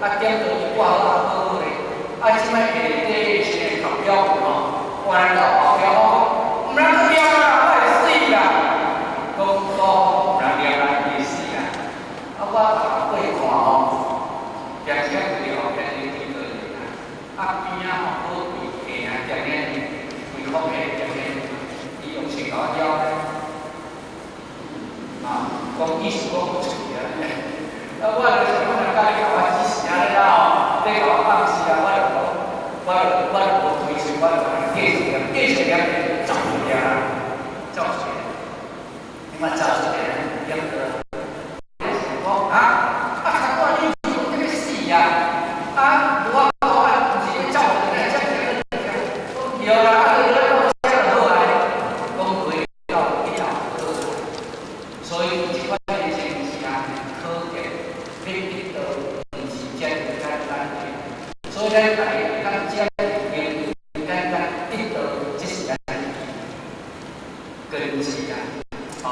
啊，點到伊掛好啊，好好咧。啊，這擺下底是讀表吼，原來到後壁我講，毋通閣念啦，我會死啦。講講毋通念啦，會死啦。啊，我逐過看吼，定時啊規個後壁一個經過啦，啊邊仔吼好規行行咧，規空個行咧，伊用手共我枵咧，啊，講意思講無出去啊。啊，我就是講若甲你共我指示按呢啦吼，你共我放肆啊，我就講，我就無開喙，我就繼續念，繼續念就走出來啦，走出來，你嘛走出來，點個？講啊，啊，較我你是講這個死啊，啊，無法度啊，毋是要走出來，這這這，講對啦，啊，你來講這就好啊，講話到以後好，所以這款的情是啊，可見欲得道毋是遮爾簡單的，所以咱大家當遮爾簡單得道，這是咱根基啊，吼，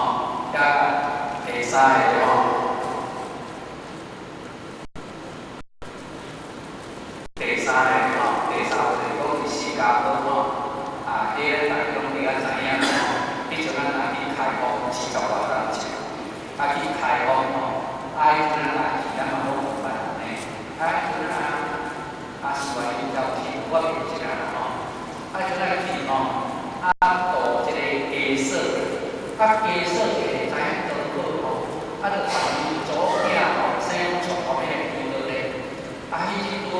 加第三个吼，第三个吼，第三個就是講佇新加坡吼，啊，彼個大家攏比較知影吼，彼陣咱若去開封40外工錢，啊去開封吼，啊彼陣咱若去，咱嘛攏無捌呢，啊彼陣啊，啊是話伊有去，我袂記得啦吼，啊彼陣咱去吼，啊渡一個家嫂，啊家嫂一個知影多好吼，啊就帶伊查某囝吼，生予出後面的基督咧，啊彼陣拄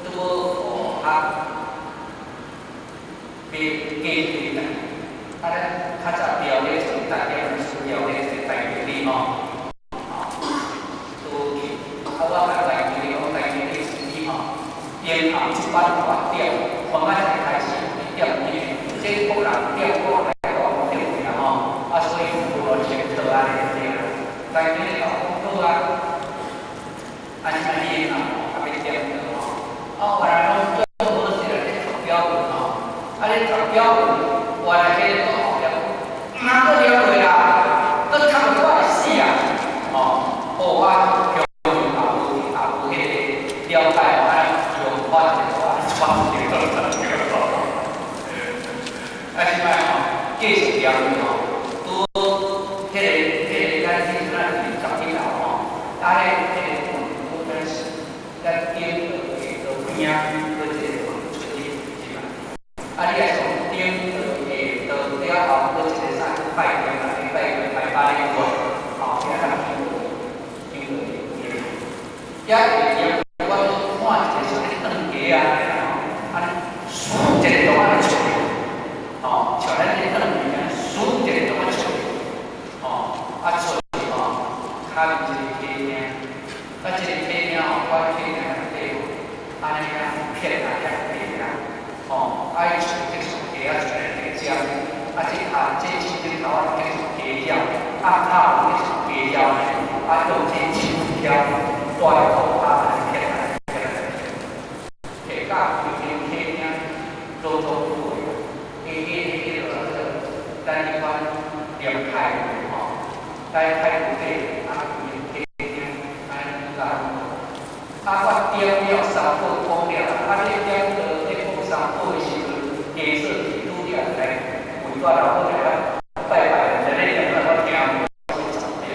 拄好學買雞腿啦，啊咱較早標咧從台點標咧一個台經理吼，吼，拄去，啊我共台經理講，台經理你吼，然後這擺我點，從仔才開始點伊，這國人點國來講對啦吼，啊所以無論清楚按呢對啦，台經理講好啊，啊這擺你吼，啊欲點吼，啊原來攏最好勢啦，咧讀表文吼。啊！你讀表文，原來彼個後壁，毋通閣念落啦，閣讀落我會死啊！吼，哦，我強也無彼個了解，啊，用法一個我傳掉。啊，這擺吼，繼續念吼，拄彼個咱彼陣仔20幾樓吼，啊，彼個門拄咱是咱頂到下到邊仔，閣一個門出去是嘛？啊！你若從頂到下到了後，閣一個啥去拜殿啦，去拜拜拜咧過，吼，遐人經過遐下點我都看一個啥物斷雞啊，吼，按呢，唰一個動按呢出去，吼，像咱這斷魚啊，唰一個動按出去，吼，啊出去吼，跤佇一個客廳，啊這個客廳吼，我客廳內底吼，按呢啊片啊遐白啦。吼，啊伊出這屬雞仔出來來食，啊這跤這手頂頭啊叫做雞鳥，啊跤叫做雞鳥呢，啊用這手挑大個跤來撇來撇來撇，撇到規間客廳攏總有的，彼個這個咱這款連開吼，咱開底啊規間客廳按呢甲啊我點了三寶講了，啊你點到咧講三寶的時陣，家嫂拄了來圍我老母來拜拜，在咧念我聽無是十遍，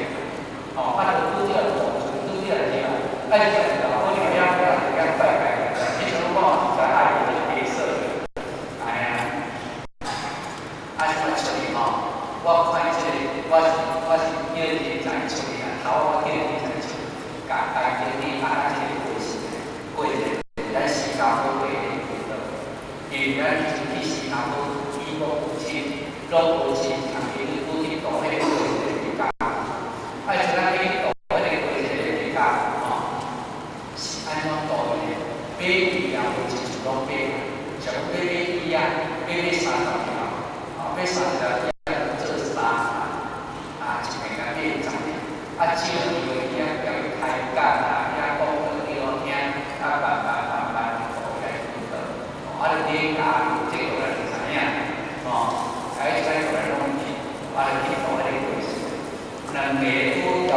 吼，啊就拄則就拄則就啊就老母娘遐遐拜拜，彼陣我嘛是愛這個家嫂，哎呀，啊這擺出去吼，我看這個我是叫人才出去啊，頭我叫人才出去，共大經理啊這個過時過一個咱新加坡過的軌道，因為咱去新加坡，伊講有親，攏無親，人伊拄去渡彼個過一個家，啊，像咱去渡彼個過一個家，吼，是按怎渡呢？買魚啊，無一厝攏買，像買買魚啊，買買30條，吼，買30條魚啊，做三啊，一邊甲買10條，啊，少條的魚啊，共伊開講啊，遐講給我聽，啊，慢慢慢慢渡來渡，啊，就買咖這個咱就知影，吼，啊，彼陣過來攏去，啊，就去渡彼個過時，兩個拄調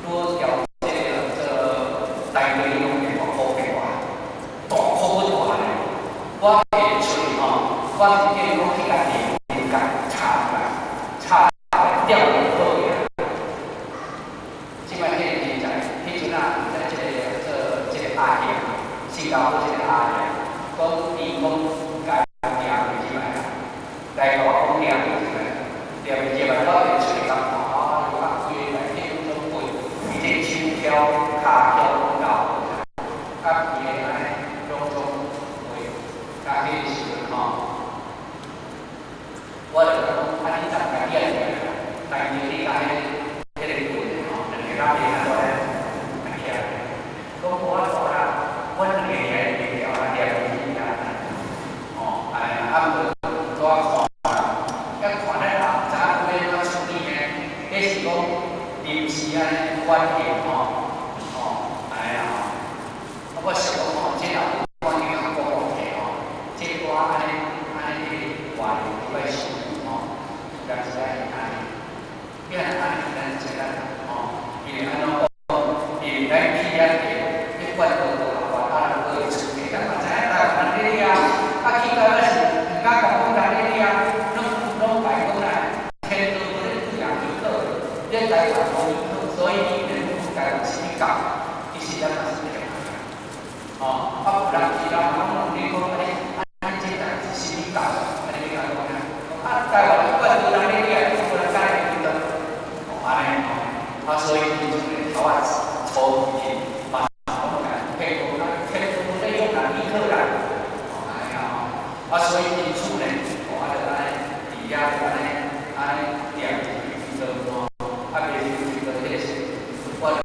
拄調這個做這擺彼个人才，彼陣啊，咱這個做這個阿兄，新加坡這個阿兄，講伊講家行袂入來啊，來共我講行袂入來，行袂入來，我就出來共看，啊，啊，規个內底攏總糞，伊這手翹、跤翹攏流，啊，規個按呢攏總糞，啊，彼個時陣吼，我就講，啊，你當家己來，但是你共彼個糞吼，兩个人袂安怎咧？啊起來，講無法度啦，阮兩个爾會掉啊，掠袂起啊，哦，按呢，啊，毋過拄仔看啦，一看咱人知影欲按怎處理呢？彼是講臨時按呢反應吼，哦，按呢啦吼。啊，我想講吼，這若有反應較公共體吼，這歌按呢按呢彼個話就歹處理吼，但是愛按呢，你若按呢咱就簡單吼，因為按怎講，因為咱去遐個，一貫都無合法，啊，人閣會出去，咱嘛知影台灣人咧掠，啊，去到那是毋敢共講人咧掠，攏攏白講啦，天都無咧對人許可，你台灣無許可，所以你免講台灣啥物教，其實咱嘛是騙人。哦，啊，有人去人嘛攏問你講，啊你啊你這代志啥物教？啊你欲共講啥？啊，台灣一貫都人咧掠，無人敢會記得。哦，按呢吼，啊，所以伊種個頭仔子。